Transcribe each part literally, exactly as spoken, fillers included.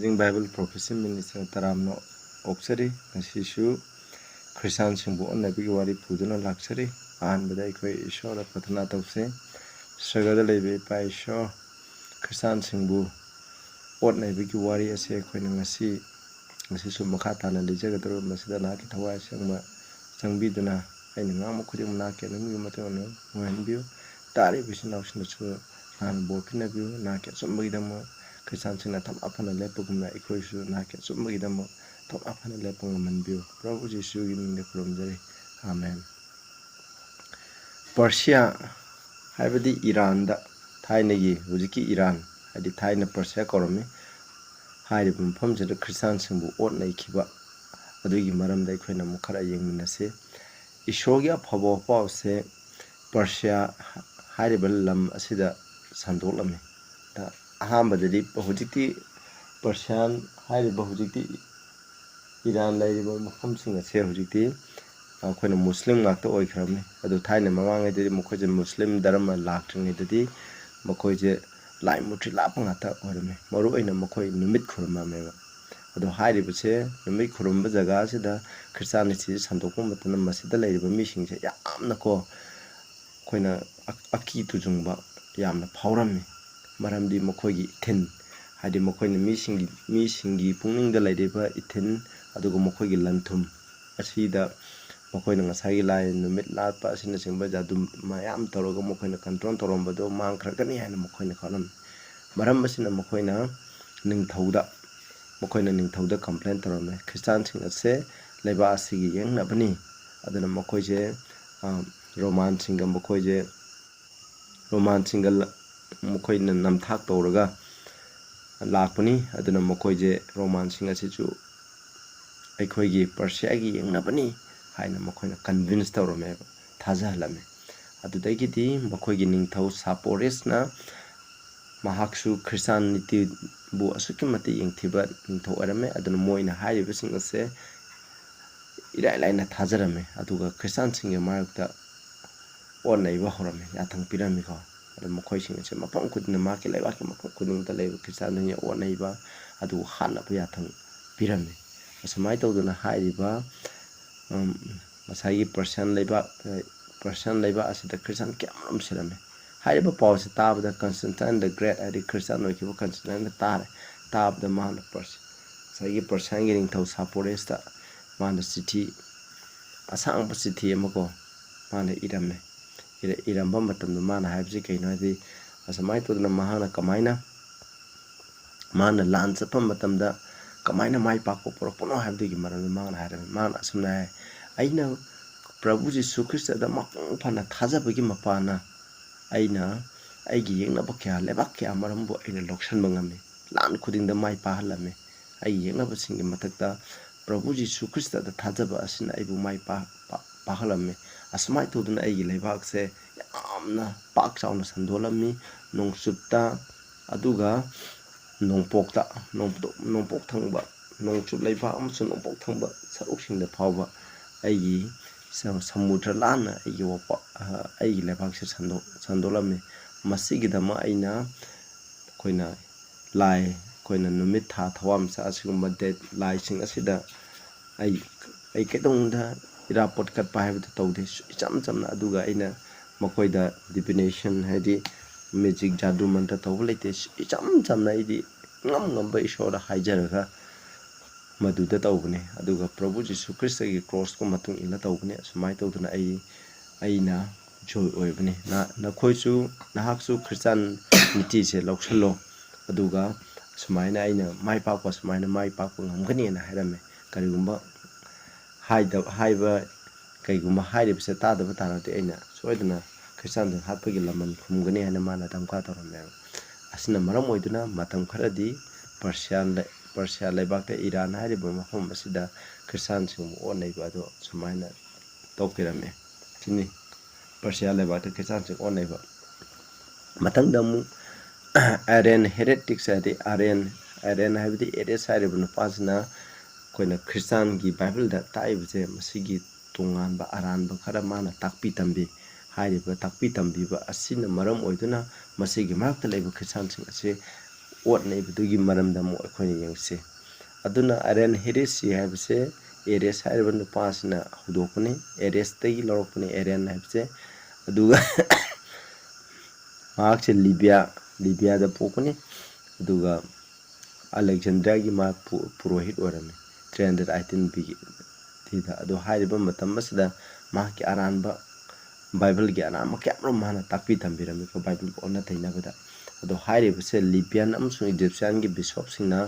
Amazing Bible Prophecy Ministry ꯇꯔꯥꯝꯅ ꯑꯣꯛꯆꯔꯤ꯫ ꯉꯁꯤꯁꯨ ꯈ꯭ꯔꯤꯁꯇꯥꯟꯁꯤꯡꯕꯨ ꯑꯣꯟꯅꯕꯒꯤ ꯋꯥꯔꯤ ꯄꯨꯗꯨꯅ ꯂꯥꯛꯆꯔꯤ꯫ ꯑꯍꯥꯟꯕꯗ ꯑꯩꯈꯣꯏ ꯏꯁꯣꯔꯗ ꯄ꯭ꯔꯊꯅꯥ ꯇꯧꯁꯤ꯫ ꯁ꯭ꯋꯔꯒꯗ ꯂꯩꯕ ꯏꯄꯥ ꯏꯁꯣꯔ, ꯈ꯭ꯔꯤꯁꯇꯥꯟꯁꯤꯡꯕꯨ ꯑꯣꯠꯅꯕꯒꯤ ꯋꯥꯔꯤ ꯑꯁꯤ ꯑꯩꯈꯣꯏꯅ ꯉꯁꯤ, ꯉꯁꯤꯁꯨ ꯃꯈꯥ ꯇꯥꯅ ꯂꯤꯖꯒꯗꯧꯔꯤꯕ ꯃꯁꯤꯗ ꯅꯍꯥꯛꯀꯤ ꯊꯋꯥꯏ ꯑꯁꯦꯡꯕ ꯆꯪꯕꯤꯗꯨꯅ ꯑꯩꯅ ꯉꯥꯡꯕ ꯈꯨꯗꯤꯡꯃꯛ ꯅꯍꯥꯛꯀꯤ ꯑꯅꯤꯡꯕꯒꯤ ꯃꯇꯨꯡ ꯏꯟꯅ ꯑꯣꯏꯍꯟꯕꯤꯌꯨ꯫ ꯇꯥꯔꯤꯕ ꯏꯆꯤꯟ ꯏꯅꯥꯎꯁꯤꯡꯅꯁꯨ ꯅꯍꯥꯛꯅ ꯕꯣꯔ ꯄꯤꯅꯕꯤꯌꯨ꯫ ꯅꯍꯥꯛꯀꯤ ꯑꯆꯨꯝꯕꯒꯤꯗꯃꯛ ꯈ꯭ꯔꯤꯁꯇꯥꯟꯁꯤꯡꯅ ꯊꯧꯅꯥ ꯐꯅ ꯂꯦꯞꯄꯒꯨꯝꯅ ꯑꯩꯈꯣꯏꯁꯨ ꯅꯍꯥꯛꯀꯤ ꯑꯆꯨꯝꯕꯒꯤꯗꯃꯛ ꯊꯧꯅꯥ ꯐꯅ ꯂꯦꯞꯄ ꯉꯝꯍꯟꯕꯤꯌꯨ꯫ ꯄ꯭ꯔꯚꯨ ꯖꯤꯁꯨꯒꯤ ꯃꯤꯡꯗ ꯈꯨꯔꯨꯝꯖꯔꯤ꯫ ꯑꯥꯃꯦꯟ꯫ ꯄꯔꯁꯤꯌꯥ ꯍꯥꯏꯕꯗꯤ ꯏꯔꯥꯟꯗ, ꯊꯥꯏꯅꯒꯤ ꯍꯧꯖꯤꯛꯀꯤ ꯏꯔꯥꯟ, ꯍꯥꯏꯗꯤ ꯊꯥꯏꯅ ꯄꯔꯁꯤꯌꯥ ꯀꯧꯔꯝꯃꯤ, ꯍꯥꯏꯔꯤꯕ ꯃꯐꯝꯁꯤꯗ ꯈ꯭ꯔꯤꯁꯇꯥꯟꯁꯤꯡꯕꯨ ꯑꯣꯠ ꯅꯩꯈꯤꯕ ꯑꯗꯨꯒꯤ ꯃꯔꯝꯗ ꯑꯩꯈꯣꯏꯅ ꯑꯃꯨꯛ ꯈꯔ ꯌꯦꯡꯃꯤꯟꯅꯁꯤ꯫ ꯏꯁꯣꯔꯒꯤ ꯑꯐꯕ ꯄꯥꯎꯁꯦ ꯄꯔꯁꯤꯌꯥ ꯍꯥꯏꯔꯤꯕ ꯂꯝ ꯑꯁꯤꯗ ꯁꯟꯗꯣꯛꯂꯝꯃꯤ꯫ ꯑꯍꯥꯟꯕꯗꯗꯤ ꯍꯧꯖꯤꯛꯇꯤ ꯄꯔꯁꯤꯌꯥꯟ ꯍꯥꯏꯔꯤꯕ ꯍꯧꯖꯤꯛꯇꯤ ꯏꯔꯥꯟ ꯂꯩꯔꯤꯕ ꯃꯐꯝꯁꯤꯡ ꯑꯁꯦ ꯍꯧꯖꯤꯛꯇꯤ ꯑꯩꯈꯣꯏꯅ ꯃꯨꯁꯂꯤꯝ ꯉꯥꯛꯇ ꯑꯣꯏꯈ꯭ꯔꯕꯅꯤ꯫ ꯑꯗꯨ ꯊꯥꯏꯅ ꯃꯃꯥꯡꯉꯩꯗꯗꯤ ꯃꯈꯣꯏꯁꯦ ꯃꯨꯁꯂꯤꯝ ꯙꯔꯃ ꯂꯥꯛꯇ꯭ꯔꯤꯉꯩꯗꯗꯤ ꯃꯈꯣꯏꯁꯦ ꯂꯥꯏ ꯃꯨꯔꯇꯤ ꯂꯥꯠꯄ ꯉꯥꯛꯇ ꯑꯣꯏꯔꯝꯃꯤ꯫ ꯃꯔꯨ ꯑꯣꯏꯅ ꯃꯈꯣꯏ ꯅꯨꯃꯤꯠ ꯈꯨꯔꯨꯝꯃꯝꯃꯦꯕ꯫ ꯑꯗꯣ ꯍꯥꯏꯔꯤꯕꯁꯦ ꯅꯨꯃꯤꯠ ꯈꯨꯔꯨꯝꯕ ꯖꯒꯥꯁꯤꯗ ꯈ꯭ꯔꯤꯁꯇꯥꯟꯅꯤꯇꯤꯁꯦ ꯁꯟꯗꯣꯛꯄ ꯃꯇꯝꯗ ꯃꯁꯤꯗ ꯂꯩꯔꯤꯕ ꯃꯤꯁꯤꯡꯁꯦ ꯌꯥꯝꯅꯀꯣ ꯑꯩꯈꯣꯏꯅ ꯑ-, ꯑꯀꯤ ꯇꯨꯖꯨꯡꯕ ꯌꯥꯝꯅ ꯐꯥꯎꯔꯝꯃꯤ꯫ ꯃꯔꯝꯗꯤ ꯃꯈꯣꯏꯒꯤ ꯏꯊꯤꯟ, ꯍꯥꯏꯗꯤ ꯃꯈꯣꯏꯅ ꯃꯤꯁꯤꯡꯒꯤ, ꯃꯤꯁꯤꯡꯒꯤ ꯄꯨꯛꯅꯤꯡꯗ ꯂꯩꯔꯤꯕ ꯏꯊꯤꯟ, ꯑꯗꯨꯒ ꯃꯈꯣꯏꯒꯤ ꯂꯟ-ꯊꯨꯝ ꯑꯁꯤꯗ ꯃꯈꯣꯏꯅ ꯉꯁꯥꯏꯒꯤ ꯂꯥꯏ ꯅꯨꯃꯤꯠ ꯂꯥꯠꯄ ꯑꯁꯤꯅꯆꯤꯡꯕ ꯖꯥꯗꯨ ꯃꯌꯥꯝ ꯇꯧꯔꯒ ꯃꯈꯣꯏꯅ control ꯇꯧꯔꯝꯕꯗꯣ ꯃꯥꯡꯈ꯭ꯔꯒꯅꯤ ꯍꯥꯏꯅ ꯃꯈꯣꯏꯅ ꯈꯜꯂꯝꯃꯤ꯫ ꯃꯔꯝ ꯑꯁꯤꯅ ꯃꯈꯣꯏꯅ ꯅꯤꯡꯊꯧꯗ, ꯃꯈꯣꯏꯅ ꯅꯤꯡꯊꯧꯗ complain ꯇꯧꯔꯝꯃꯦ, "ꯈ꯭ꯔꯤꯁꯇꯥꯟꯁꯤꯡ ꯑꯁꯦ ꯂꯩꯕꯥꯛ ꯑꯁꯤꯒꯤ ꯌꯦꯛꯅꯕꯅꯤ"꯫ ꯑꯗꯨꯅ ꯃꯈꯣꯏꯁꯦ, ꯑ, ꯔꯣꯃꯥꯟꯁꯤꯡꯒ ꯃꯈꯣꯏꯁꯦ, ꯔꯣꯃꯥꯟꯁꯤꯡꯒ ꯂ-, ꯃꯈꯣꯏꯅ ꯅꯝꯊꯥꯛ ꯇꯧꯔꯒ ꯂꯥꯛꯄꯅꯤ꯫ ꯑꯗꯨꯅ ꯃꯈꯣꯏꯁꯦ ꯔꯣꯃꯥꯟꯁꯤꯡ ꯑꯁꯤꯁꯨ ꯑꯩꯈꯣꯏꯒꯤ ꯄꯔꯁꯤꯌꯥꯒꯤ ꯌꯦꯛꯅꯕꯅꯤ ꯍꯥꯏꯅ ꯃꯈꯣꯏꯅ convince ꯇꯧꯔꯝꯃꯦꯕ, ꯊꯥꯖꯍꯜꯂꯝꯃꯦ꯫ ꯑꯗꯨꯗꯒꯤꯗꯤ ꯃꯈꯣꯏꯒꯤ ꯅꯤꯡꯊꯧ ꯁꯥꯄꯣꯔꯤꯁꯅ, ꯃꯍꯥꯛꯁꯨ ꯈ꯭ꯔꯤꯁꯇꯥꯟꯅꯤꯇꯤꯕꯨ ꯑꯁꯨꯛꯀꯤ ꯃꯇꯤꯛ ꯌꯦꯡꯊꯤꯕ ꯅꯤꯡꯊꯧ ꯑꯣꯏꯔꯝꯃꯦ꯫ ꯑꯗꯨꯅ ꯃꯣꯏꯅ ꯍꯥꯏꯔꯤꯕꯁꯤꯡ ꯑꯁꯦ ꯏꯔꯥꯏ ꯂꯥꯏꯅ ꯊꯥꯖꯔꯝꯃꯦ꯫ ꯑꯗꯨꯒ ꯈ꯭ꯔꯤꯁꯇꯥꯟꯁꯤꯡꯒꯤ ꯃꯔꯛꯇ ꯑꯣꯠꯅꯩꯕ ꯍꯧꯔꯝꯃꯤ, ꯌꯥꯊꯪ ꯄꯤꯔꯝꯃꯤꯀꯣ꯫ ꯃꯈꯣꯏꯁꯤꯡ ꯑꯁꯦ ꯃꯐꯝ ꯈꯨꯗꯤꯡꯗ, ꯃꯍꯥꯛꯀꯤ ꯂꯩꯕꯥꯛꯀꯤ ꯃꯐꯝ ꯈꯨꯗꯤꯡꯗ ꯂꯩꯕ ꯈ꯭ꯔꯤꯁꯇꯥꯟꯁꯤꯡ ꯑꯣꯠꯅꯩꯕ, ꯑꯗꯨꯕꯨ ꯍꯥꯠꯅꯕ ꯌꯥꯊꯪ ꯄꯤꯔꯝꯃꯤ꯫ ꯑꯁꯨꯃꯥꯏꯅ ꯇꯧꯗꯅ ꯍꯥꯏꯔꯤꯕ, ꯎꯝ, ꯉꯁꯥꯏꯒꯤ ꯄꯔꯁꯤꯌꯥꯟ ꯂꯩꯕꯥꯛ, ꯄꯔꯁꯤꯌꯥꯟ ꯂꯩꯕꯥꯛ ꯑꯁꯤꯗ ꯈ꯭ꯔꯤꯁꯇꯥꯟ ꯀꯌꯥꯃꯔꯨꯝ ꯁꯤꯔꯝꯃꯤ꯫ ꯍꯥꯏꯔꯤꯕ ꯄꯥꯎꯁꯦ ꯇꯥꯕꯗ Constantine the Great, ꯍꯥꯏꯗꯤ ꯈ꯭ꯔꯤꯁꯇꯥꯟ ꯑꯣꯏꯈꯤꯕ Constantine ꯇꯥꯔꯦ꯫ ꯇꯥꯕꯗ ꯃꯥꯅ ꯄꯔꯁ-, ꯉꯁꯥꯏꯒꯤ ꯄꯔꯁꯤꯌꯥꯟꯒꯤ ꯅꯤꯡꯊꯧ ꯁꯥꯄꯣꯔꯦꯁꯇ ꯃꯥꯅ ꯆꯤꯊꯤ, ꯑꯁꯥꯡꯕ ꯆꯤꯊꯤ ꯑꯃꯀꯣ, ꯃꯥꯅ ꯏꯔꯝꯃꯦ꯫ ꯏꯔ-, ꯏꯔꯝꯕ ꯃꯇꯝꯗ ꯃꯥꯅ ꯍꯥꯏꯕꯁꯤ ꯀꯩꯅꯣ ꯍꯥꯏꯗꯤ, ꯑꯁꯨꯃꯥꯏꯅ ꯇꯧꯗꯅ ꯃꯍꯥꯛꯅ ꯀꯃꯥꯏꯅ, ꯃꯥꯅ ꯂꯥꯟ ꯆꯠꯄ ꯃꯇꯝꯗ ꯀꯃꯥꯏꯅ ꯃꯥꯏ ꯄꯥꯛꯄ ꯄꯨꯔꯛꯄꯅꯣ ꯍꯥꯏꯕꯗꯨꯒꯤ ꯃꯔꯝꯗ ꯃꯥꯅ ꯍꯥꯏꯔꯝꯃꯤ꯫ ꯃꯥꯅ ꯑꯁꯨꯝꯅ ꯍꯥꯏ, "ꯑꯩꯅ ꯄ꯭ꯔꯚꯨ ꯖꯤꯁꯨ ꯈ꯭ꯔꯤꯁꯇꯗ ꯃꯄꯨꯡ ꯐꯥꯅ ꯊꯥꯖꯕꯒꯤ ꯃꯄꯥꯅ ꯑꯩꯅ ꯑꯩꯒꯤ ꯌꯦꯛꯅꯕ ꯀꯌꯥ, ꯂꯩꯕꯥꯛ ꯀꯌꯥ ꯃꯔꯨꯝꯕꯨ ꯑꯩꯅ ꯂꯧꯁꯤꯟꯕ ꯉꯝꯃꯤ꯫ ꯂꯥꯟ ꯈꯨꯗꯤꯡꯗ ꯃꯥꯏ ꯄꯥꯛꯍꯜꯂꯝꯃꯤ꯫ ꯑꯩꯒꯤ ꯌꯦꯛꯅꯕꯁꯤꯡꯒꯤ ꯃꯊꯛꯇ ꯄ꯭ꯔꯚꯨ ꯖꯤꯁꯨ ꯈ꯭ꯔꯤꯁꯇꯗ ꯊꯥꯖꯕ ꯑꯁꯤꯅ ꯑꯩꯕꯨ ꯃꯥꯏ ꯄꯥ-, ꯄꯥ-, ꯄꯥꯛꯍꯜꯂꯝꯃꯤ꯫ ꯑꯁꯨꯃꯥꯏꯅ ꯇꯧꯗꯅ ꯑꯩꯒꯤ ꯂꯩꯕꯥꯛꯁꯦ ꯌꯥꯝꯅ ꯄꯥꯛ ꯆꯥꯎꯅ ꯁꯟꯗꯣꯛꯂꯝꯃꯤ꯫ ꯅꯣꯡꯆꯨꯞꯇ, ꯑꯗꯨꯒ ꯅꯣꯡꯄꯣꯛꯇ, ꯅꯣꯡꯄꯣꯛ, ꯅꯣꯡꯄꯣꯛ ꯊꯪꯕ, ꯅꯣꯡꯆꯨꯞ ꯂꯩꯕꯥꯛ ꯑꯃꯁꯨꯡ ꯅꯣꯡꯄꯣꯛ ꯊꯪꯕ ꯁꯔꯨꯛꯁꯤꯡꯗ ꯐꯥꯎꯕ ꯑꯩꯒꯤ ꯁ-, ꯁꯃꯨꯗ꯭ꯔ ꯂꯥꯟꯅ ꯑꯩꯒꯤ ꯋꯥꯄꯥ-, ꯑ, ꯑꯩꯒꯤ ꯂꯩꯕꯥꯛꯁꯦ ꯁꯟꯗꯣꯛ-, ꯁꯟꯗꯣꯛꯂꯝꯃꯤ꯫ ꯃꯁꯤꯒꯤꯗꯃꯛ ꯑꯩꯅ, ꯑꯩꯈꯣꯏꯅ ꯂꯥꯏ, ꯑꯩꯈꯣꯏꯅ ꯅꯨꯃꯤꯠ, ꯊꯥ, ꯊꯋꯥꯟꯃꯤꯆꯥꯛ ꯑꯁꯤꯒꯨꯝꯕ ꯗꯦꯠ ꯂꯥꯏꯁꯤꯡ ꯑꯁꯤꯗ ꯑꯩ, ꯑꯩ ꯀꯩꯗꯧꯅꯨꯡꯗ ꯏꯔꯥꯄꯣꯠ ꯀꯠꯄ ꯍꯥꯏꯕꯗꯨ ꯇꯧꯗꯦ꯫ ꯏꯆꯝ ꯆꯝꯅ, ꯑꯗꯨꯒ ꯑꯩꯅ ꯃꯈꯣꯏꯗ divination, ꯍꯥꯏꯗꯤ magic, ꯖꯥꯗꯨ ꯃꯟꯇ꯭ꯔ ꯇꯧꯕ ꯂꯩꯇꯦ꯫ ꯏꯆꯝ ꯆꯝꯅ ꯑꯩꯗꯤ ꯉꯝ ꯉꯝꯕ ꯏꯁꯣꯔꯗ ꯍꯥꯏꯖꯔꯒ ꯃꯗꯨꯗ ꯇꯧꯕꯅꯦ꯫ ꯑꯗꯨꯒ ꯄ꯭ꯔꯚꯨ ꯖꯤꯁꯨ ꯈ꯭ꯔꯤꯁꯇꯒꯤ ꯀ꯭ꯔꯣꯁꯀꯤ ꯃꯇꯨꯡ ꯏꯟꯅ ꯇꯧꯕꯅꯦ꯫ ꯑꯁꯨꯃꯥꯏꯅ ꯇꯧꯗꯅ ꯑꯩ, ꯑꯩꯅ joy ꯑꯣꯏꯕꯅꯤ꯫ ꯅ-, ꯅꯈꯣꯏꯁꯨ, ꯅꯍꯥꯛꯁꯨ ꯈ꯭ꯔꯤꯁꯇꯥꯟ ꯅꯤꯇꯤꯁꯦ ꯂꯧꯁꯤꯜꯂꯣ, ꯑꯗꯨꯒ ꯁꯨꯃꯥꯏꯅ ꯑꯩꯅ ꯃꯥꯏ ꯄꯥꯛꯄ, ꯁꯨꯃꯥꯏꯅ ꯃꯥꯏ ꯄꯥꯛꯄ ꯉꯝꯒꯅꯤꯅ ꯍꯥꯏꯔꯝꯃꯦ꯫ ꯀꯔꯤꯒꯨꯝꯕ ꯍꯥꯏꯗ-, ꯍꯥꯏꯕ, ꯀꯩꯒꯨꯝꯕ ꯍꯥꯏꯔꯤꯕꯁꯦ ꯇꯥꯗꯕ ꯇꯥꯔꯗꯤ, ꯑꯩꯅ ꯁꯣꯏꯗꯅ ꯈ꯭ꯔꯤꯁꯇꯥꯟꯗ ꯍꯥꯠꯄꯒꯤ ꯂꯃꯟ ꯈꯨꯝꯒꯅꯤ ꯍꯥꯏꯅ ꯃꯥꯅ ꯙꯝꯀꯥ ꯇꯧꯔꯝꯃꯦꯕ꯫ ꯑꯁꯤꯅ ꯃꯔꯝ ꯑꯣꯏꯗꯨꯅ ꯃꯇꯝ ꯈꯔꯗꯤ ꯄꯔꯁꯤꯌꯥ ꯂꯩ-, ꯄꯔꯁꯤꯌꯥ ꯂꯩꯕꯥꯛꯇ ꯏꯔꯥꯟ ꯍꯥꯏꯔꯤꯕ ꯃꯐꯝ ꯑꯁꯤꯗ ꯈ꯭ꯔꯤꯁꯇꯥꯟꯁꯤꯡꯕꯨ ꯑꯣꯠꯅꯩꯕ ꯑꯗꯨ ꯁꯨꯃꯥꯏꯅ ꯇꯧꯈꯤꯔꯝꯃꯦ꯫ ꯁꯤꯅꯤ ꯄꯔꯁꯤꯌꯥ ꯂꯩꯕꯥꯛꯇ ꯈ꯭ꯔꯤꯁꯇꯥꯟꯁꯤꯡ ꯑꯣꯠꯅꯩꯕ꯫ ꯃꯊꯪꯗ ꯑꯃꯨꯛ Arian heretics ꯍꯥꯏꯗꯤ Arian, Arian ꯍꯥꯏꯕꯗꯤ Arius ꯍꯥꯏꯔꯤꯕ ꯅꯨꯄꯥꯁꯤꯅ ꯑꯩꯈꯣꯏꯅ ꯈ꯭ꯔꯤꯁꯇꯥꯟꯒꯤ ꯕꯥꯏꯕꯜꯗ ꯇꯥꯛꯏꯕꯁꯦ, ꯃꯁꯤꯒꯤ ꯇꯣꯉꯥꯟꯕ ꯑꯔꯥꯟꯕ ꯈꯔ ꯃꯥꯅ ꯇꯥꯛꯄꯤ ꯇꯝꯕꯤ꯫ ꯍꯥꯏꯔꯤꯕ ꯇꯥꯛꯄꯤ ꯇꯝꯕꯤꯕ ꯑꯁꯤꯅ ꯃꯔꯝ ꯑꯣꯏꯗꯨꯅ ꯃꯁꯤꯒꯤ ꯃꯔꯛꯇ ꯂꯩꯕ ꯈ꯭ꯔꯤꯁꯇꯥꯟꯁꯤꯡ ꯑꯁꯤ ꯑꯣꯠꯅꯩꯕꯗꯨꯒꯤ ꯃꯔꯝꯗ ꯑꯃꯨꯛ ꯑꯩꯈꯣꯏꯅ ꯌꯦꯡꯁꯤ꯫ ꯑꯗꯨꯅ ꯑꯥꯔꯌꯟ ꯍꯦꯔꯦꯁꯤ ꯍꯥꯏꯕꯁꯦ ꯑꯦꯔꯦꯁ ꯍꯥꯏꯔꯤꯕ ꯅꯨꯄꯥ ꯑꯁꯤꯅ ꯍꯧꯗꯣꯛꯄꯅꯤ꯫ ꯑꯦꯔꯦꯁꯇꯒꯤ ꯂꯧꯔꯛꯄꯅꯤ ꯑꯥꯔꯌꯟ ꯍꯥꯏꯕꯁꯦ꯫ ꯑꯗꯨꯒ ꯃꯍꯥꯛꯁꯦ ꯂꯤꯕꯤꯌꯥ, ꯂꯤꯕꯤꯌꯥꯗ ꯄꯣꯛꯄꯅꯤ꯫ ꯑꯗꯨꯒ ꯑꯂꯦꯛꯖꯦꯟꯗ꯭ꯔꯤꯌꯥꯒꯤ ꯃꯍꯥꯛ ꯄꯨ-, ꯄꯨꯔꯣꯍꯤꯠ ꯑꯣꯏꯔꯝꯃꯤ, ꯊ꯭ꯔꯤ ꯍꯟꯗ꯭ꯔꯦꯠ ꯑꯥꯏꯇꯤꯟ ꯕꯤ ꯗꯤꯗ꯫ ꯑꯗꯣ ꯍꯥꯏꯔꯤꯕ ꯃꯇꯝ ꯑꯁꯤꯗ ꯃꯍꯥꯛꯀꯤ ꯑꯔꯥꯟꯕ, ꯕꯥꯏꯕꯜꯒꯤ ꯑꯔꯥꯟꯕ ꯀꯌꯥ ꯑꯃꯔꯣꯝ ꯃꯍꯥꯛꯅ ꯇꯥꯛꯄꯤ ꯇꯝꯕꯤꯔꯝꯃꯤꯀꯣ, ꯕꯥꯏꯕꯜꯒ ꯑꯣꯟꯅ ꯇꯩꯅꯕꯗ꯫ ꯑꯗꯣ ꯍꯥꯏꯔꯤꯕꯁꯦ ꯂꯤꯕꯤꯌꯥꯟ ꯑꯃꯁꯨꯡ ꯏꯖꯤꯞꯁꯤꯌꯥꯟꯒꯤ ꯕꯤꯁꯣꯞꯁꯤꯡꯅ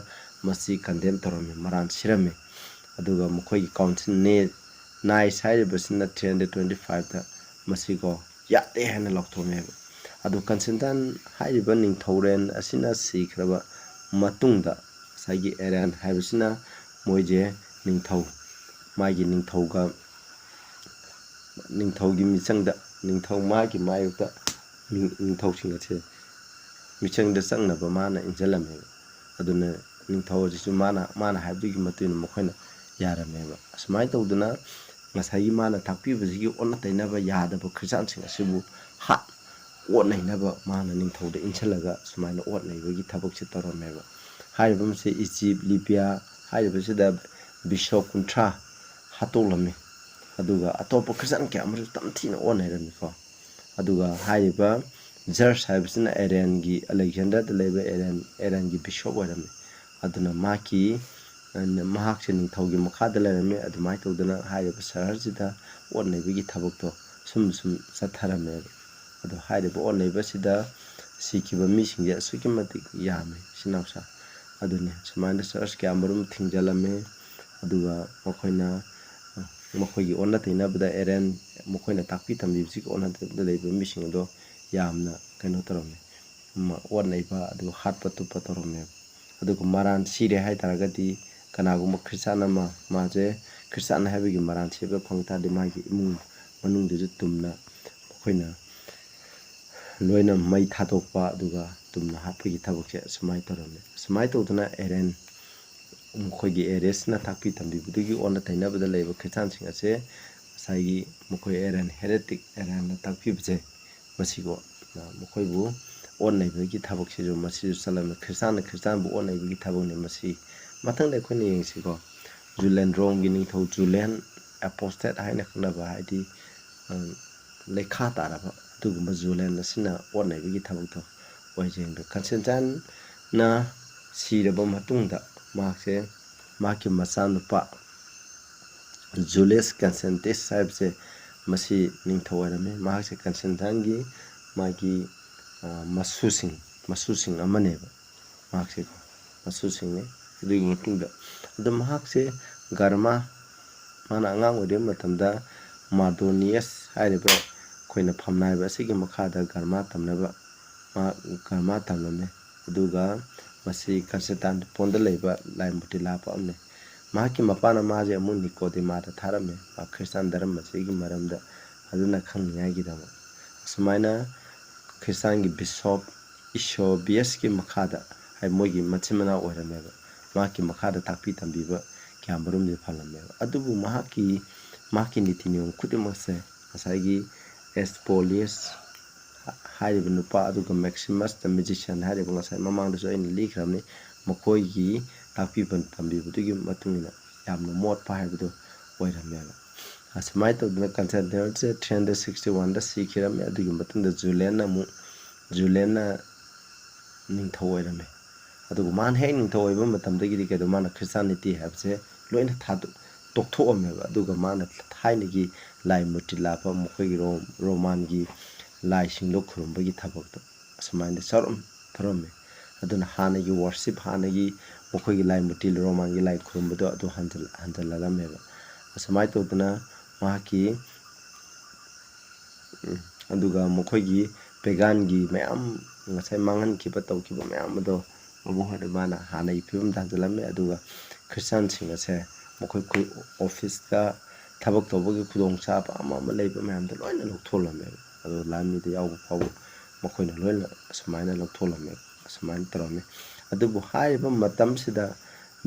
ꯃꯁꯤ ꯀꯟꯗꯦꯝ ꯇꯧꯔꯝꯃꯤ, ꯃꯔꯥꯟ ꯁꯤꯔꯝꯃꯤ꯫ ꯑꯗꯨꯒ ꯃꯈꯣꯏꯒꯤ ꯀꯥꯎꯟꯁꯤꯜ ꯅꯦ-, ꯅꯥꯏꯁ ꯍꯥꯏꯔꯤꯕꯁꯤꯅ ꯊ꯭ꯔꯤ ꯍꯟꯗ꯭ꯔꯦꯠ ꯇ꯭ꯋꯦꯟꯇꯤ ꯐꯥꯏꯚꯇ ꯃꯁꯤꯀꯣ ꯌꯥꯗꯦ ꯍꯥꯏꯅ ꯂꯥꯎꯊꯣꯛꯑꯝꯃꯦꯕ꯫ ꯑꯗꯣ ꯀꯟꯁꯇꯦꯟꯇꯥꯏꯟ ꯍꯥꯏꯔꯤꯕ ꯅꯤꯡꯊꯧꯔꯦꯜ ꯑꯁꯤꯅ ꯁꯤꯈ꯭ꯔꯕ ꯃꯇꯨꯡꯗ ꯉꯁꯥꯏꯒꯤ ꯑꯦꯔꯥꯟ ꯍꯥꯏꯕꯁꯤꯅ ꯃꯣꯏꯁꯦ ꯅꯤꯡꯊꯧ, ꯃꯥꯒꯤ ꯅꯤꯡꯊꯧꯒ, ꯅꯤꯡꯊꯧꯒꯤ ꯃꯤꯆꯪꯗ, ꯅꯤꯡꯊꯧ ꯃꯥꯒꯤ ꯃꯥꯌꯣꯛꯇ ꯅꯤꯡ-, ꯅꯤꯡꯊꯧꯁꯤꯡ ꯑꯁꯦ ꯃꯤꯆꯪꯗ ꯆꯪꯅꯕ ꯃꯥꯅ ꯏꯟꯁꯤꯜꯂꯝꯃꯦꯕ꯫ ꯑꯗꯨꯅ ꯅꯤꯡꯊꯧ ꯑꯁꯤꯁꯨ ꯃꯥꯅ, ꯃꯥꯅ ꯍꯥꯏꯕꯗꯨꯒꯤ ꯃꯇꯨꯡ ꯏꯟꯅ ꯃꯈꯣꯏꯅ ꯌꯥꯔꯝꯃꯦꯕ꯫ ꯑꯁꯨꯃꯥꯏꯅ ꯇꯧꯗꯅ ꯉꯁꯥꯏꯒꯤ ꯃꯥꯅ ꯇꯥꯛꯄꯤꯕꯁꯤꯒꯤ ꯑꯣꯟꯅ ꯇꯩꯅꯕ ꯌꯥꯗꯕ ꯈ꯭ꯔꯤꯁꯇꯥꯟꯁꯤꯡ ꯑꯁꯤꯕꯨ ꯍꯥꯠ, ꯑꯣꯠꯅꯩꯅꯕ ꯃꯥꯅ ꯅꯤꯡꯊꯧꯗ ꯏꯟꯁꯤꯜꯂꯒ ꯁꯨꯃꯥꯏꯅ ꯑꯣꯠꯅꯩꯕꯒꯤ ꯊꯕꯛꯁꯦ ꯇꯧꯔꯝꯃꯦꯕ꯫ ꯍꯥꯏꯔꯤꯕ ꯃꯁꯤ ꯏꯖꯤꯞ, ꯂꯤꯕꯤꯌꯥ ꯍꯥꯏꯔꯤꯕꯁꯤꯗ ꯕꯤꯁꯣꯞ ꯀꯨꯟꯊ꯭ꯔꯥ ꯍꯥꯠꯇꯣꯛꯂꯝꯃꯤ꯫ ꯑꯗꯨꯒ ꯑꯇꯣꯞꯄ ꯈ꯭ꯔꯤꯁꯇꯥꯟ ꯀꯌꯥ ꯑꯃꯁꯨ ꯇꯝꯊꯤꯅ ꯑꯣꯠꯅꯩꯔꯝꯃꯤꯀꯣ꯫ ꯑꯗꯨꯒ ꯍꯥꯏꯔꯤꯕ ꯖꯔꯁ ꯍꯥꯏꯕꯁꯤꯅ ꯑꯦꯔꯦꯟꯒꯤ, ꯑꯂꯦꯛꯖꯦꯟꯗ꯭ꯔꯗ ꯂꯩꯕ ꯑꯦꯔꯦꯟ, ꯑꯦꯔꯦꯟꯒꯤ ꯕꯤꯁꯣꯞ ꯑꯣꯏꯔꯝꯃꯤ꯫ ꯑꯗꯨꯅ ꯃꯍꯥꯛꯀꯤ, ꯃꯍꯥꯛꯁꯦ ꯅꯤꯡꯊꯧꯒꯤ ꯃꯈꯥꯗ ꯂꯩꯔꯝꯃꯤ꯫ ꯑꯗꯨꯃꯥꯏꯅ ꯇꯧꯗꯅ ꯍꯥꯏꯔꯤꯕ ꯁꯍꯔꯁꯤꯗ ꯑꯣꯠꯅꯩꯕꯒꯤ ꯊꯕꯛꯇꯣ ꯁꯨꯝ ꯁꯨꯝ ꯆꯠꯊꯔꯝꯃꯦꯕ꯫ ꯑꯗꯣ ꯍꯥꯏꯔꯤꯕ ꯑꯣꯠꯅꯩꯕꯁꯤꯗ ꯁꯤꯈꯤꯕ ꯃꯤꯁꯤꯡꯁꯦ ꯑꯁꯨꯛꯀꯤ ꯃꯇꯤꯛ ꯌꯥꯝꯃꯦ, ꯏꯆꯤꯟ ꯏꯅꯥꯎꯁꯥ꯫ ꯑꯗꯨꯅꯤ, ꯁꯨꯃꯥꯏꯅ ꯆꯔꯆ ꯀꯌꯥ ꯑꯃꯔꯣꯝ ꯊꯤꯡꯖꯤꯜꯂꯝꯃꯦ꯫ ꯑꯗꯨꯒ ꯃꯈꯣꯏꯅ, ꯃꯈꯣꯏꯒꯤ ꯑꯣꯟꯅ ꯇꯩꯅꯕꯗ ꯑꯦꯔꯦꯟ, ꯃꯈꯣꯏꯅ ꯇꯥꯛꯄꯤ ꯇꯝꯕꯤꯕꯁꯤꯒꯤ ꯑꯣꯟꯅ ꯇꯩꯅꯕꯗ ꯂꯩꯕ ꯃꯤꯁꯤꯡ ꯑꯗꯣ ꯌꯥꯝꯅ ꯀꯩꯅꯣ ꯇꯧꯔꯝꯃꯦ, ꯑꯃ ꯑꯣꯠꯅꯩꯕ ꯑꯗꯨꯒ ꯍꯥꯠꯄ ꯇꯨꯞꯄ ꯇꯧꯔꯝꯃꯦꯕ꯫ ꯑꯗꯨꯒ ꯃꯔꯥꯟ ꯁꯤꯔꯦ ꯍꯥꯏ ꯇꯥꯔꯒꯗꯤ ꯀꯅꯥꯒꯨꯝꯕ ꯈ꯭ꯔꯤꯁꯇꯥꯟ ꯑꯃ, ꯃꯥꯁꯦ ꯈ꯭ꯔꯤꯁꯇꯥꯟ ꯍꯥꯏꯕꯒꯤ ꯃꯔꯥꯟ ꯁꯤꯕ ꯐꯪ ꯇꯥꯔꯗꯤ ꯃꯥꯒꯤ ꯏꯃꯨꯡ ꯃꯅꯨꯡꯗꯨꯁꯨ ꯇꯨꯝꯅ ꯃꯈꯣꯏꯅ ꯂꯣꯏꯅ ꯃꯩ ꯊꯥꯗꯣꯛꯄ ꯑꯗꯨꯒ ꯇꯨꯝꯅ ꯍꯥꯠꯄꯒꯤ ꯊꯕꯛꯁꯦ ꯑꯁꯨꯃꯥꯏꯅ ꯇꯧꯔꯝꯃꯤ꯫ ꯑꯁꯨꯃꯥꯏꯅ ꯇꯧꯗꯅ ꯑꯦꯔꯦꯟ, ꯃꯈꯣꯏꯒꯤ ꯑꯦꯔꯦꯁꯅ ꯇꯥꯛꯄꯤ ꯇꯝꯕꯤꯕꯗꯨꯒꯤ ꯑꯣꯟꯅ ꯇꯩꯅꯕꯗ ꯂꯩꯕ ꯈ꯭ꯔꯤꯁꯇꯥꯟꯁꯤꯡ ꯑꯁꯦ ꯉꯁꯥꯏꯒꯤ ꯃꯈꯣꯏ ꯑꯦꯔꯦꯟ, heretic ꯑꯦꯔꯦꯟꯅ ꯇꯥꯛꯄꯤꯕꯁꯦ, ꯃꯁꯤꯀꯣ, ꯃꯈꯣꯏꯕꯨ ꯑꯣꯠ ꯅꯩꯕꯒꯤ ꯊꯕꯛꯁꯤꯁꯨ ꯃꯁꯤꯁꯨ ꯆꯠꯂꯝꯃꯤ꯫ ꯈ꯭ꯔꯤꯁꯇꯥꯟꯅ ꯈ꯭ꯔꯤꯁꯇꯥꯟꯕꯨ ꯑꯣꯠ ꯅꯩꯕꯒꯤ ꯊꯕꯛꯅꯤ ꯃꯁꯤ꯫ ꯃꯊꯪꯗ ꯑꯩꯈꯣꯏꯅ ꯌꯦꯡꯁꯤꯀꯣ, ꯖꯨꯂꯤꯌꯟ, ꯔꯣꯝꯒꯤ ꯅꯤꯡꯊꯧ ꯖꯨꯂꯤꯌꯟ, apostate ꯍꯥꯏꯅ ꯈꯪꯅꯕ, ꯍꯥꯏꯗꯤ, ꯎꯝ, ꯂꯩꯈꯥ ꯇꯥꯔꯕ ꯑꯗꯨꯒꯨꯝꯕ ꯖꯨꯂꯤꯌꯟ ꯑꯁꯤꯅ ꯑꯣꯠ ꯅꯩꯕꯒꯤ ꯊꯕꯛꯇꯣ ꯑꯣꯏꯖꯩ꯫ ꯀꯟꯁꯇꯦꯟꯇꯥꯏꯟꯅ ꯁꯤꯔꯕ ꯃꯇꯨꯡꯗ ꯃꯍꯥꯛꯁꯦ, ꯃꯍꯥꯛꯀꯤ ꯃꯆꯥꯅꯨꯄꯥ ꯖꯨꯂꯤꯌꯁ ꯀꯟꯁꯇꯦꯟꯇꯤꯁ ꯍꯥꯏꯕꯁꯦ ꯃꯁꯤ ꯅꯤꯡꯊꯧ ꯑꯣꯏꯔꯝꯃꯤ꯫ ꯃꯍꯥꯛꯁꯦ ꯀꯟꯁꯇꯦꯟꯇꯥꯏꯟꯒꯤ ꯃꯥꯒꯤ, ꯑ, ꯃꯁꯨꯁꯤꯡ, ꯃꯁꯨꯁꯤꯡ ꯑꯃꯅꯦꯕ꯫ ꯃꯍꯥꯛꯁꯦꯀꯣ, ꯃꯁꯨꯁꯤꯡꯅꯤ꯫ ꯑꯗꯨꯒꯤ ꯃꯇꯨꯡꯗ, ꯑꯗꯣ ꯃꯍꯥꯛꯁꯦ ꯒꯔꯃꯥ, ꯃꯥꯅ ꯑꯉꯥꯡ ꯑꯣꯏꯔꯤꯕ ꯃꯇꯝꯗ ꯃꯥꯗꯣꯅꯤꯌꯁ ꯍꯥꯏꯔꯤꯕ ꯑꯩꯈꯣꯏꯅ ꯐꯝꯅꯥꯏꯕ ꯑꯁꯤꯒꯤ ꯃꯈꯥꯗ ꯒꯔꯃꯥ ꯇꯝꯅꯕ, ꯃꯥ ꯒꯔꯃꯥ ꯇꯝꯂꯝꯃꯤ꯫ ꯑꯗꯨꯒ ꯃꯁꯤ ꯀꯟꯁꯇꯦꯟꯇꯥꯏꯟꯄꯣꯜꯗ ꯂꯩꯕ ꯂꯥꯏ ꯃꯨꯔꯇꯤ ꯂꯥꯛꯄ ꯑꯃꯅꯤ꯫ ꯃꯍꯥꯛꯀꯤ ꯃꯄꯥꯅ ꯃꯥꯁꯦ ꯑꯃꯨꯛ ꯅꯤꯀꯣꯗꯤꯃꯥꯗ ꯊꯥꯔꯝꯃꯦ, ꯃꯥ ꯈ꯭ꯔꯤꯁꯇꯥꯟ ꯙꯔꯃꯁꯤꯒꯤ ꯃꯔꯝꯗ ꯐꯖꯅ ꯈꯪꯅꯤꯡꯉꯥꯏꯒꯤꯗꯃꯛ꯫ ꯑꯁꯨꯃꯥꯏꯅ ꯈ꯭ꯔꯤꯁꯇꯥꯟꯒꯤ ꯕꯤꯁꯣꯞ ꯏꯁꯣꯕꯤꯌꯁꯀꯤ ꯃꯈꯥꯗ, ꯍꯥꯏ, ꯃꯣꯏꯒꯤ ꯃꯆꯤꯟ ꯃꯅꯥꯎ ꯑꯣꯏꯔꯝꯃꯦꯕ꯫ ꯃꯍꯥꯛꯀꯤ ꯃꯈꯥꯗ ꯇꯥꯛꯄꯤ ꯇꯝꯕꯤꯕ ꯀꯌꯥ ꯃꯔꯨꯝꯗꯤ ꯐꯪꯂꯝꯃꯦꯕ꯫ ꯑꯗꯨꯕꯨ ꯃꯍꯥꯛꯀꯤ, ꯃꯍꯥꯛꯀꯤ ꯅꯤꯇꯤ ꯅꯤꯌꯣꯝ ꯈꯨꯗꯤꯡꯃꯛꯁꯦ ꯉꯁꯥꯏꯒꯤ ꯑꯦꯁꯄꯣꯂꯤꯌꯁ ꯍꯥꯏꯔꯤꯕ ꯅꯨꯄꯥ, ꯑꯗꯨꯒ ꯃꯦꯛꯁꯤꯃꯁ ꯗ ꯃꯦꯖꯤꯁꯤꯌꯟ ꯍꯥꯏꯔꯤꯕ, ꯉꯁꯥꯏ ꯃꯃꯥꯡꯗꯁꯨ ꯑꯩꯅ ꯂꯤꯈ꯭ꯔꯕꯅꯤ, ꯃꯈꯣꯏꯒꯤ ꯇꯥꯛꯄꯤ ꯇꯝꯕꯤꯕꯗꯨꯒꯤ ꯃꯇꯨꯡ ꯏꯟꯅ ꯌꯥꯝꯅ ꯃꯣꯠꯄ ꯍꯥꯏꯕꯗꯨ ꯑꯣꯏꯔꯝꯃꯦꯕ꯫ ꯑꯁꯨꯃꯥꯏꯅ ꯇꯧꯗꯅ ꯀꯟꯁꯇꯦꯟꯇꯤꯅꯣꯁꯦ three hundred sixty one ꯗ ꯁꯤꯈꯤꯔꯝꯃꯤ꯫ ꯑꯗꯨꯒꯤ ꯃꯇꯨꯡꯗ ꯖꯨꯂꯤꯌꯟꯅ ꯑꯃꯨꯛ, ꯖꯨꯂꯤꯌꯟꯅ ꯅꯤꯡꯊꯧ ꯑꯣꯏꯔꯝꯃꯤ꯫ ꯑꯗꯨꯒ ꯃꯥꯅ ꯍꯦꯛ ꯅꯤꯡꯊꯧ ꯑꯣꯏꯕ ꯃꯇꯝꯗꯒꯤꯗꯤ ꯀꯩꯗꯧ, ꯃꯥꯅ ꯈ꯭ꯔꯤꯁꯇꯥꯟꯅꯤꯇꯤ ꯍꯥꯏꯕꯁꯦ ꯂꯣꯏꯅ ꯊꯥꯗꯣꯛ-, ꯇꯣꯛꯊꯣꯛꯑꯝꯃꯦꯕ꯫ ꯑꯗꯨꯒ ꯃꯥꯅ ꯊꯥꯏꯅꯒꯤ ꯂꯥꯏ ꯃꯨꯔꯇꯤ ꯂꯥꯠꯄ, ꯃꯈꯣꯏꯒꯤ ꯔꯣꯝ-, ꯔꯣꯃꯥꯟꯒꯤ ꯂꯥꯏꯁꯤꯡꯗꯣ ꯈꯨꯔꯨꯝꯕꯒꯤ ꯊꯕꯛꯇꯣ ꯑꯁꯨꯃꯥꯏꯅ ꯆꯥꯎꯔꯝ-, ꯇꯧꯔꯝꯃꯦ꯫ ꯑꯗꯨꯅ ꯍꯥꯟꯅꯒꯤ worship, ꯍꯥꯟꯅꯒꯤ ꯃꯈꯣꯏꯒꯤ ꯂꯥꯏ ꯃꯨꯔꯇꯤ, ꯔꯣꯃꯥꯟꯒꯤ ꯂꯥꯏ ꯈꯨꯔꯨꯝꯕꯗꯣ ꯑꯗꯨ ꯍꯟꯖꯤꯜ-, ꯍꯟꯖꯤꯜꯍꯜꯂꯝꯃꯦꯕ꯫ ꯑꯁꯨꯃꯥꯏꯅ ꯇꯧꯗꯅ ꯃꯍꯥꯛꯀꯤ, ꯎꯝ, ꯑꯗꯨꯒ ꯃꯈꯣꯏꯒꯤ ꯄꯦꯒꯥꯟꯒꯤ ꯃꯌꯥꯝ, ꯉꯁꯥꯏ ꯃꯥꯡꯍꯟꯈꯤꯕ, ꯇꯧꯈꯤꯕ ꯃꯌꯥꯝ ꯑꯗꯣ ꯑꯃꯨꯛ ꯍꯟꯅ ꯃꯥꯅ ꯍꯥꯟꯅꯒꯤ ꯐꯤꯕꯝꯗ ꯍꯟꯖꯤꯜꯂꯝꯃꯦ꯫ ꯑꯗꯨꯒ ꯈ꯭ꯔꯤꯁꯇꯥꯟꯁꯤꯡ ꯑꯁꯦ ꯃꯈꯣꯏ ꯈꯨ-, ꯑꯣꯐꯤꯁꯇ ꯊꯕꯛ ꯇꯧꯕꯒꯤ ꯈꯨꯗꯣꯡꯆꯥꯕ ꯑꯃ ꯑꯃ ꯂꯩꯕ ꯃꯌꯥꯝꯗꯣ ꯂꯣꯏꯅ ꯂꯧꯊꯣꯛꯂꯝꯃꯦꯕ꯫ ꯑꯗꯣ ꯂꯥꯟꯃꯤꯗ ꯌꯥꯎꯕ ꯐꯥꯎꯕ ꯃꯈꯣꯏꯅ ꯂꯣꯏꯅ ꯑꯁꯨꯃꯥꯏꯅ ꯂꯧꯊꯣꯛꯂꯝꯃꯦꯕ, ꯑꯁꯨꯃꯥꯏꯅ ꯇꯧꯔꯝꯃꯤ꯫ ꯑꯗꯨꯕꯨ ꯍꯥꯏꯔꯤꯕ ꯃꯇꯝꯁꯤꯗ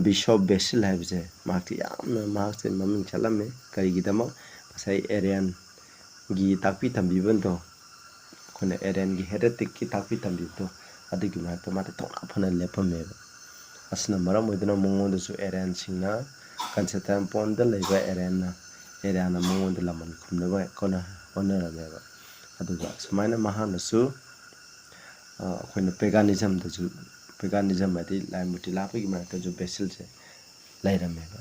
ꯕꯤꯁꯣꯞ ꯕꯦꯁꯤꯜ ꯍꯥꯏꯕꯁꯦ ꯃꯍꯥꯛꯇꯤ ꯌꯥꯝꯅ, ꯃꯍꯥꯛꯁꯦ ꯃꯃꯤꯡ ꯆꯠꯂꯝꯃꯤ꯫ ꯀꯔꯤꯒꯤꯗꯃꯛ? ꯉꯁꯥꯏ ꯑꯦꯔꯤꯌꯟꯒꯤ ꯇꯥꯛꯄꯤ ꯇꯝꯕꯤꯕꯗꯣ, ꯑꯩꯈꯣꯏꯅ ꯑꯦꯔꯤꯌꯟꯒꯤ ꯍꯦꯔꯦꯇꯤꯛꯀꯤ ꯇꯥꯛꯄꯤ ꯇꯝꯕꯤꯕꯗꯣ, ꯑꯗꯨꯒꯤ ꯃꯔꯛꯇ ꯃꯥꯗꯤ ꯊꯧꯅꯥ ꯐꯅ ꯂꯦꯞꯄꯝꯃꯦꯕ꯫ ꯑꯁꯤꯅ ꯃꯔꯝ ꯑꯣꯏꯗꯨꯅ ꯃꯉꯣꯟꯗꯁꯨ ꯑꯦꯔꯤꯌꯟꯁꯤꯡꯅ, ꯀꯟꯁꯇꯦꯟꯇꯤꯅꯣꯄꯣꯜꯗ ꯂꯩꯕ ꯑꯦꯔꯤꯌꯟꯅ, ꯑꯦꯔꯤꯌꯟꯅ ꯃꯉꯣꯟꯗ ꯂꯃꯟ ꯈꯨꯝꯅꯕ ꯀꯟꯅ ꯍꯣꯠꯅꯔꯝꯃꯦꯕ꯫ ꯑꯗꯨꯒ ꯁꯨꯃꯥꯏꯅ ꯃꯍꯥꯛꯅꯁꯨ, ꯑ, ꯑꯩꯈꯣꯏꯅ ꯄꯦꯒꯥꯅꯤꯖꯝꯗꯁꯨ, ꯄꯦꯒꯥꯅꯤꯖꯝ ꯍꯥꯏꯗꯤ ꯂꯥꯏ ꯃꯨꯔꯇꯤ ꯂꯥꯠꯄꯒꯤ ꯃꯔꯛꯇꯁꯨ ꯕꯦꯁꯤꯜꯁꯦ ꯂꯩꯔꯝꯃꯦꯕ꯫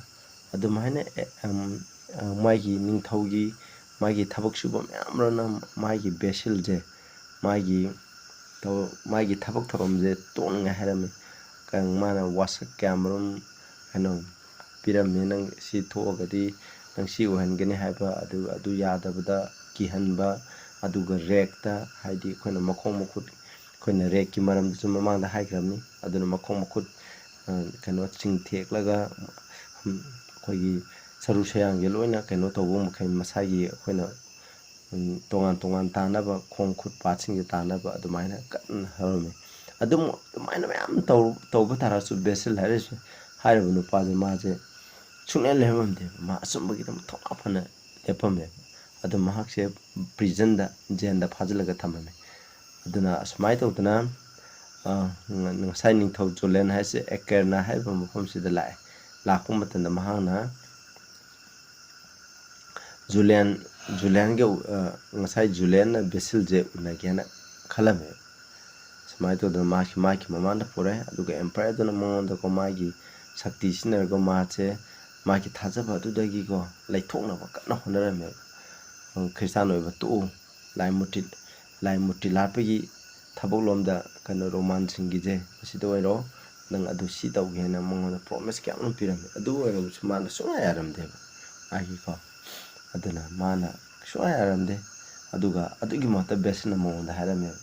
ꯑꯗꯨꯃꯥꯏꯅ, ꯑꯦ, ꯑꯝ, ꯑ, ꯃꯥꯒꯤ ꯅꯤꯡꯊꯧꯒꯤ, ꯃꯥꯒꯤ ꯊꯕꯛ ꯁꯨꯕ ꯃꯌꯥꯝ ꯑꯃꯅ ꯃꯥꯒꯤ ꯕꯦꯁꯤꯜꯁꯦ, ꯃꯥꯒꯤ ꯇꯧ-, ꯃꯥꯒꯤ ꯊꯕꯛ ꯊꯧꯔꯝꯁꯦ ꯇꯣꯛꯅꯤꯡꯉꯥꯏ ꯍꯥꯏꯔꯝꯃꯤ꯫ ꯀ-, ꯃꯥꯅ ꯋꯥꯁꯛ ꯀꯌꯥꯃꯔꯨꯝ, ꯀꯩꯅꯣ, ꯄꯤꯔꯝꯃꯤ, "ꯅꯪ ꯁꯤ ꯊꯣꯛꯑꯒꯗꯤ ꯅꯪ ꯁꯤ ꯑꯣꯏꯍꯟꯒꯅꯤ" ꯍꯥꯏꯕ, ꯑꯗꯨ, ꯑꯗꯨ ꯌꯥꯗꯕꯗ ꯀꯤꯍꯟꯕ, ꯑꯗꯨꯒ ꯔꯦꯛꯇ, ꯍꯥꯏꯗꯤ ꯑꯩꯈꯣꯏꯅ ꯃꯈꯣꯡ ꯃꯈꯨꯠ, ꯑꯩꯈꯣꯏꯅ ꯔꯦꯛꯀꯤ ꯃꯔꯝꯗꯁꯨ ꯃꯃꯥꯡꯗ ꯍꯥꯏꯈ꯭ꯔꯕꯅꯤ꯫ ꯑꯗꯨꯅ ꯃꯈꯣꯡ ꯃꯈꯨꯠ, ꯑ, ꯀꯩꯅꯣ, ꯆꯤꯡꯊꯦꯛꯂꯒ, ꯎꯝ, ꯑꯩꯈꯣꯏꯒꯤ ꯁꯔꯨ ꯁꯌꯥꯡꯁꯦ ꯂꯣꯏꯅ ꯀꯩꯅꯣ ꯇꯧꯕ ꯃꯈꯩ ꯃꯁꯥꯒꯤ ꯑꯩꯈꯣꯏꯅ, ꯎꯝ, ꯇꯣꯉꯥꯟ ꯇꯣꯉꯥꯟ ꯇꯥꯅꯕ, ꯈꯣꯡ ꯈꯨꯠ ꯄꯥꯠꯁꯤꯡꯁꯦ ꯇꯥꯅꯕ ꯑꯗꯨꯃꯥꯏꯅ ꯀꯟꯅ ꯍꯧꯔꯝꯃꯤ꯫ ꯑꯗꯨꯝ ꯑꯗꯨꯃꯥꯏꯅ ꯃꯌꯥꯝ ꯇꯧ-, ꯇꯧꯕ ꯇꯥꯔꯁꯨ ꯕꯦꯁꯤꯜ ꯍꯥꯏꯔꯤꯁꯦ, ꯍꯥꯏꯔꯤꯕ ꯅꯨꯄꯥꯁꯦ, ꯃꯥꯁꯦ ꯁꯨꯡꯂꯦꯞ ꯂꯦꯞꯄꯝꯗꯦꯕ꯫ ꯃꯥ ꯑꯆꯨꯝꯕꯒꯤꯗꯃꯛ ꯊꯧꯅꯥ ꯐꯅ ꯂꯦꯞꯄꯝꯃꯦꯕ꯫ ꯑꯗꯨ ꯃꯍꯥꯛꯁꯦ ꯄ꯭ꯔꯤꯖꯟꯗ, ꯖꯦꯜꯗ ꯐꯥꯖꯤꯜꯂꯒ ꯊꯝꯃꯝꯃꯦ꯫ ꯑꯗꯨꯅ ꯑꯁꯨꯃꯥꯏꯅ ꯇꯧꯗꯅ, ꯑ, ꯉ-, ꯉꯁꯥꯏ ꯅꯤꯡꯊꯧ ꯖꯨꯂꯤꯌꯟ ꯍꯥꯏꯁꯦ ꯑꯦꯀꯔꯅ ꯍꯥꯏꯔꯤꯕ ꯃꯐꯝꯁꯤꯗ ꯂꯥꯛꯑꯦ꯫ ꯂꯥꯛꯄ ꯃꯇꯝꯗ ꯃꯍꯥꯛꯅ ꯖꯨꯂꯤꯌꯟ, ꯖꯨꯂꯤꯌꯟꯒ, ꯑ, ꯉꯁꯥꯏ ꯖꯨꯂꯤꯌꯟꯅ ꯕꯦꯁꯤꯜꯁꯦ ꯎꯅꯒꯦꯅ ꯈꯜꯂꯝꯃꯦ꯫ ꯁꯨꯃꯥꯏꯅ ꯇꯧꯗꯅ ꯃꯥꯒꯤ, ꯃꯥꯒꯤ ꯃꯃꯥꯡꯗ ꯄꯨꯔꯛꯑꯦ꯫ ꯑꯗꯨꯒ ꯑꯦꯝꯄꯔꯔꯗꯨꯅ ꯃꯉꯣꯟꯗꯀꯣ ꯃꯥꯒꯤ ꯁꯛꯇꯤ ꯁꯤꯖꯤꯟꯅꯔꯒ ꯃꯥꯁꯦ, ꯃꯥꯒꯤ ꯊꯥꯖꯕ ꯑꯗꯨꯗꯒꯤꯀꯣ ꯂꯩꯊꯣꯛꯅꯕ ꯀꯟꯅ ꯍꯣꯠꯅꯔꯝꯃꯦꯕ꯫ ꯎꯝ, ꯈ꯭ꯔꯤꯁꯇꯥꯟ ꯑꯣꯏꯕ ꯇꯣꯛꯎ, ꯂꯥꯏ ꯃꯨꯔꯇꯤ, ꯂꯥꯏ ꯃꯨꯔꯇꯤ ꯂꯥꯠꯄꯒꯤ ꯊꯕꯛ ꯂꯣꯝꯗ, ꯀꯩꯅꯣ, ꯔꯣꯃꯥꯟꯁꯤꯡꯒꯤꯁꯦ ꯑꯁꯤꯗ ꯑꯣꯏꯔꯣ, ꯅꯪ ꯑꯗꯨ ꯁꯤ ꯇꯧꯒꯦ ꯍꯥꯏꯅ ꯃꯉꯣꯟꯗ ꯄ꯭ꯔꯣꯃꯤꯁ ꯀꯌꯥ ꯑꯃ ꯄꯤꯔꯝꯃꯦ꯫ ꯑꯗꯨ ꯑꯣꯏꯔꯕꯁꯨ ꯃꯥꯅ ꯁꯨꯡꯌꯥ ꯌꯥꯔꯝꯗꯦꯕ꯫ ꯃꯥꯒꯤꯀꯣ, ꯑꯗꯨꯅ ꯃꯥꯅ ꯁꯨꯡꯌꯥ ꯌꯥꯔꯝꯗꯦ꯫ ꯑꯗꯨꯒ ꯑꯗꯨꯒꯤ ꯃꯍꯨꯠꯇ ꯕꯦꯁꯤꯜꯅ ꯃꯉꯣꯟꯗ ꯍꯥꯏꯔꯝꯃꯦꯕ,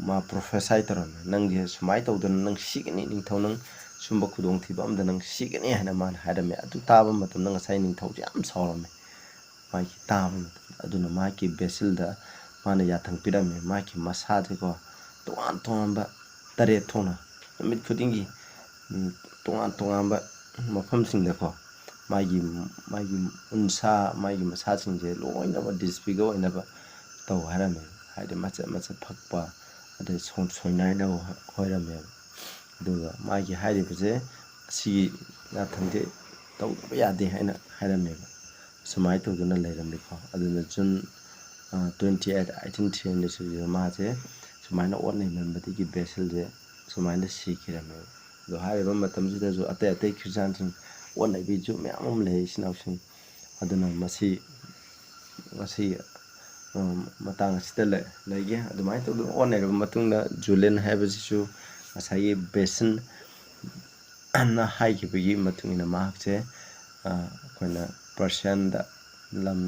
ꯃꯥ ꯄ꯭ꯔꯣꯐꯦꯁꯥꯏ ꯇꯧꯔꯝꯃꯦ, "ꯅꯪꯁꯦ ꯁꯨꯃꯥꯏꯅ ꯇꯧꯗꯅ ꯅꯪ ꯁꯤꯒꯅꯤ ꯅꯤꯡꯊꯧ, ꯅꯪ ꯁꯨꯝꯕ ꯈꯨꯗꯣꯡꯊꯤꯕ ꯑꯃꯗ ꯅꯪ ꯁꯤꯒꯅꯤ" ꯍꯥꯏꯅ ꯃꯥꯅ ꯍꯥꯏꯔꯝꯃꯦ꯫ ꯑꯗꯨ ꯇꯥꯕ ꯃꯇꯝꯗ ꯉꯁꯥꯏ ꯅꯤꯡꯊꯧꯁꯦ ꯌꯥꯝ ꯁꯥꯎꯔꯝꯃꯦ꯫ ꯃꯥꯒꯤ ꯇꯥꯕ ꯃꯇꯝꯗ, ꯑꯗꯨꯅ ꯃꯥꯒꯤ ꯕꯦꯁꯤꯜꯗ ꯃꯥꯅ ꯌꯥꯊꯪ ꯄꯤꯔꯝꯃꯦ꯫ ꯃꯥꯒꯤ ꯃꯁꯥꯁꯦꯀꯣ, ꯇꯣꯉꯥꯟ ꯇꯣꯉꯥꯟꯕ ꯇꯔꯦꯠ ꯊꯣꯛꯅ ꯅꯨꯃꯤꯠ ꯈꯨꯗꯤꯡꯒꯤ, ꯎꯝ, ꯇꯣꯉꯥꯟ ꯇꯣꯉꯥꯟꯕ ꯃꯐꯝꯁꯤꯡꯗꯀꯣ, ꯃꯥꯒꯤ ꯃꯥꯒꯤ ꯎꯟꯁꯥ, ꯃꯥꯒꯤ ꯃꯁꯥꯁꯤꯡꯁꯦ ꯂꯣꯏꯅꯃꯛ ꯗꯤꯁꯐꯤꯒꯔ ꯑꯣꯏꯅꯕ ꯇꯧ ꯍꯥꯏꯔꯝꯃꯦ꯫ ꯍꯥꯏꯗꯤ ꯃꯆꯠ ꯃꯆꯠ ꯐꯛꯄ, ꯑꯗꯩ ꯁꯣꯏꯅꯥꯏꯅꯕ ꯑꯣꯏꯔꯝꯃꯦꯕ꯫ ꯑꯗꯨꯒ ꯃꯥꯒꯤ ꯍꯥꯏꯔꯤꯕꯁꯦ ꯑꯁꯤꯒꯤ ꯅꯥꯊꯪꯁꯦ ꯇꯧꯗꯕ ꯌꯥꯗꯦ ꯍꯥꯏꯅ ꯍꯥꯏꯔꯝꯃꯦꯕ꯫ ꯁꯨꯃꯥꯏꯅ ꯇꯧꯗꯨꯅ ꯂꯩꯔꯝꯃꯤꯀꯣ꯫ ꯑꯗꯨꯅ June twenty eight, eighteen three hundred sixty ꯃꯥꯁꯦ ꯁꯨꯃꯥꯏꯅ ꯑꯣꯠ ꯅꯩꯃꯟꯕꯗꯒꯤ ꯕꯦꯁꯤꯜꯁꯦ ꯁꯨꯃꯥꯏꯅ ꯁꯤꯈꯤꯔꯝꯃꯦꯕ꯫ ꯑꯗꯣ ꯍꯥꯏꯔꯤꯕ ꯃꯇꯝꯁꯤꯗꯁꯨ ꯑꯇꯩ ꯑꯇꯩ ꯈ꯭ꯔꯤꯁꯇꯥꯟꯁꯤꯡ ꯑꯣꯠ ꯅꯩꯕꯤꯁꯨ ꯃꯌꯥꯝ ꯑꯃ ꯂꯩ, ꯏꯆꯤꯟ ꯏꯅꯥꯎꯁꯤꯡ꯫ ꯑꯗꯨꯅ ꯃꯁꯤ ꯉꯁꯤ ꯃꯇꯥꯡ ꯑꯁꯤꯗ ꯂꯩꯒꯦ꯫ ꯑꯗꯨꯃꯥꯏꯅ ꯇꯧꯗꯅ ꯑꯣꯠ ꯅꯩꯔꯕ ꯃꯇꯨꯡꯗ ꯖꯨꯂꯤꯌꯟ ꯍꯥꯏꯕꯁꯤꯁꯨ ꯉꯁꯥꯏꯒꯤ ꯕꯦꯁꯤꯜꯅ ꯍꯥꯏꯈꯤꯕꯒꯤ ꯃꯇꯨꯡ ꯏꯟꯅ ꯃꯍꯥꯛꯁꯦ ꯑꯩꯈꯣꯏꯅ ꯄꯔꯁꯤꯌꯥꯟꯗ ꯂꯝ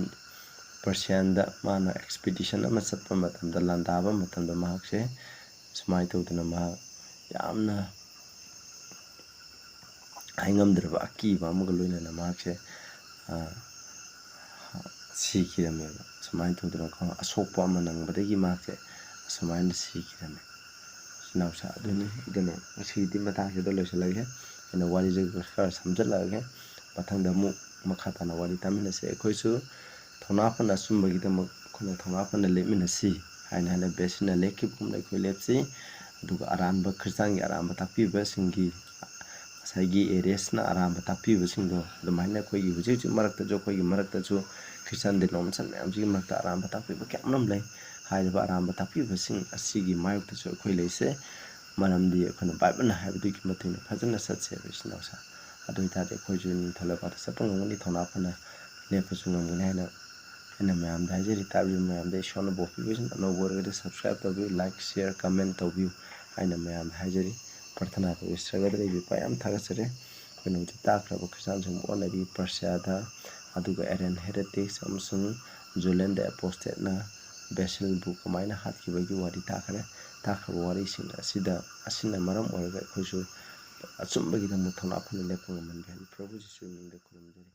ꯄꯔꯁꯤꯌꯥꯟꯗ ꯃꯥꯅ ꯑꯦꯛꯁꯄꯤꯗꯤꯁꯟ ꯑꯃ ꯆꯠꯄ ꯃꯇꯝꯗ, ꯂꯥꯟꯗꯥꯕ ꯃꯇꯝꯗ ꯃꯍꯥꯛꯁꯦ ꯁꯨꯃꯥꯏꯅ ꯇꯧꯗꯅ ꯃꯍꯥꯛ ꯌꯥꯝꯅ ꯍꯥꯏꯉꯝꯗ꯭ꯔꯕ ꯑꯀꯤꯕ ꯑꯃꯒ ꯂꯣꯏꯅꯅ ꯃꯍꯥꯛꯁꯦ ꯁꯤꯈꯤꯔꯝꯃꯦꯕ꯫ ꯁꯨꯃꯥꯏꯅ ꯇꯧꯗꯅꯀꯣ, ꯑꯁꯣꯛꯄ ꯑꯃ ꯅꯪꯕꯗꯒꯤ ꯃꯍꯥꯛꯁꯦ ꯑꯁꯨꯃꯥꯏꯅ ꯁꯤꯈꯤꯔꯝꯃꯦ꯫ ꯏꯆꯤꯟ ꯏꯅꯥꯎꯁꯦ ꯑꯗꯨꯅꯤ꯫ ꯑꯗꯨꯅ ꯉꯁꯤꯒꯤꯗꯤ ꯃꯇꯥꯡꯁꯤꯗ ꯂꯣꯏꯁꯤꯜꯂꯒꯦ꯫ ꯑꯩꯅ ꯋꯥꯔꯤꯁꯦ ꯈꯔ ꯁꯝꯖꯤꯜꯂꯛꯑꯒꯦ꯫ ꯃꯊꯪꯗ ꯑꯃꯨꯛ ꯃꯈꯥ ꯇꯥꯅ ꯋꯥꯔꯤ ꯇꯥꯃꯤꯟꯅꯁꯦ꯫ ꯑꯩꯈꯣꯏꯁꯨ ꯊꯧꯅꯥ ꯐꯅ ꯑꯆꯨꯝꯕꯒꯤꯗꯃꯛ ꯑꯩꯈꯣꯏꯅ ꯊꯧꯅꯥ ꯐꯅ ꯂꯦꯞꯃꯤꯟꯅꯁꯤ ꯍꯥꯏꯅ ꯍꯥꯏꯅ ꯕꯦꯁꯤꯜꯅ ꯂꯦꯞꯈꯤꯕꯒꯨꯝꯅ ꯑꯩꯈꯣꯏ ꯂꯦꯞꯁꯤ꯫ ꯑꯗꯨꯒ ꯑꯔꯥꯟꯕ, ꯈ꯭ꯔꯤꯁꯇꯥꯟꯒꯤ ꯑꯔꯥꯟꯕ ꯇꯥꯛꯄꯤꯕꯁꯤꯡꯒꯤ, ꯉꯁꯥꯏꯒꯤ ꯑꯦꯔꯦꯁꯅ ꯑꯔꯥꯟꯕ ꯇꯥꯛꯄꯤꯕꯁꯤꯡꯗꯣ ꯑꯗꯨꯃꯥꯏꯅ ꯑꯩꯈꯣꯏꯒꯤ ꯍꯧꯖꯤꯛ ꯍꯧꯖꯤꯛ ꯃꯔꯛꯇꯁꯨ, ꯑꯩꯈꯣꯏꯒꯤ ꯃꯔꯛꯇꯁꯨ ꯈ꯭ꯔꯤꯁꯇꯥꯟ ꯗꯤꯅꯣꯃꯤꯅꯦꯁꯟ ꯃꯌꯥꯝꯁꯤꯒꯤ ꯃꯔꯛꯇ ꯑꯔꯥꯟꯕ ꯇꯥꯛꯄꯤꯕ ꯀꯌꯥ ꯑꯃ ꯂꯩ꯫ ꯍꯥꯏꯔꯤꯕ ꯑꯔꯥꯟꯕ ꯇꯥꯛꯄꯤꯕꯁꯤꯡ ꯑꯁꯤꯒꯤ ꯃꯥꯌꯣꯛꯇꯁꯨ ꯑꯩꯈꯣꯏ ꯂꯩꯁꯦ꯫ ꯃꯔꯝꯗꯤ ꯑꯩꯈꯣꯏꯅ ꯕꯥꯏꯕꯜꯅ ꯍꯥꯏꯕꯗꯨꯒꯤ ꯃꯇꯨꯡ ꯏꯟꯅ ꯐꯖꯅ ꯆꯠꯁꯦꯕ, ꯏꯆꯤꯟ ꯏꯅꯥꯎꯁꯦ꯫ ꯑꯗꯨ ꯑꯣꯏꯇꯥꯔꯗꯤ ꯑꯩꯈꯣꯏꯁꯨ ꯅꯤꯡꯊꯧ ꯂꯩꯕꯥꯛꯇ ꯆꯠꯄ ꯉꯝꯒꯅꯤ, ꯊꯧꯅꯥ ꯐꯅ ꯂꯦꯞꯄꯁꯨ ꯉꯝꯒꯅꯤ ꯍꯥꯏꯅ ꯑꯩꯅ ꯃꯌꯥꯝꯗ ꯍꯥꯏꯖꯔꯤ꯫ ꯇꯥꯕꯤꯕ ꯃꯌꯥꯝꯗ ꯏꯁꯣꯔꯅ ꯕꯣꯔ ꯄꯤꯕꯤꯁꯅꯨ꯫ ꯑꯅꯧꯕ ꯑꯣꯏꯔꯒꯗꯤ subscribe ꯇꯧꯕꯤꯌꯨ, like, share, comment ꯇꯧꯕꯤꯌꯨ ꯍꯥꯏꯅ ꯃꯌꯥꯝꯗ ꯍꯥꯏꯖꯔꯤ꯫ ꯄ꯭ꯔꯊꯅꯥ ꯇꯧꯕꯤꯔꯒꯗꯤ ꯂꯩꯕꯤꯕ ꯌꯥꯝ ꯊꯥꯒꯠꯆꯔꯤ꯫ ꯑꯩꯈꯣꯏꯅ ꯍꯧꯖꯤꯛ ꯇꯥꯈ꯭ꯔꯕ ꯈ꯭ꯔꯤꯁꯇꯥꯟꯁꯤꯡꯕꯨ ꯑꯣꯟꯅꯕꯤ ꯄꯔꯁꯤꯌꯥꯗ, ꯑꯗꯨꯒ ꯑꯦꯔꯦꯟ ꯍꯦꯔꯦꯇꯤꯛꯁ ꯑꯃꯁꯨꯡ ꯖꯨꯂꯤꯌꯟ ꯗ ꯑꯦꯄꯣꯁꯇꯦꯠꯅ ꯕꯦꯁꯤꯜꯕꯨ ꯀꯃꯥꯏꯅ ꯍꯥꯠꯈꯤꯕꯒꯤ ꯋꯥꯔꯤ ꯇꯥꯈ꯭ꯔꯦ꯫ ꯇꯥꯈ꯭ꯔꯕ ꯋꯥꯔꯤꯁꯤꯡ ꯑꯁꯤꯗ, ꯑꯁꯤꯅ ꯃꯔꯝ ꯑꯣꯏꯔꯒ ꯑꯩꯈꯣꯏꯁꯨ ꯑꯆꯨꯝꯕꯒꯤꯗꯃꯛ ꯊꯧꯅꯥ ꯐꯅ ꯂꯦꯞꯄ ꯉꯝꯍꯟꯕꯤꯍꯟꯕꯤꯌꯨ꯫ ꯄ꯭ꯔꯚꯨ ꯖꯤꯁꯨꯒꯤ ꯃꯤꯡꯗ ꯈꯨꯔꯨꯝꯖꯔꯤ꯫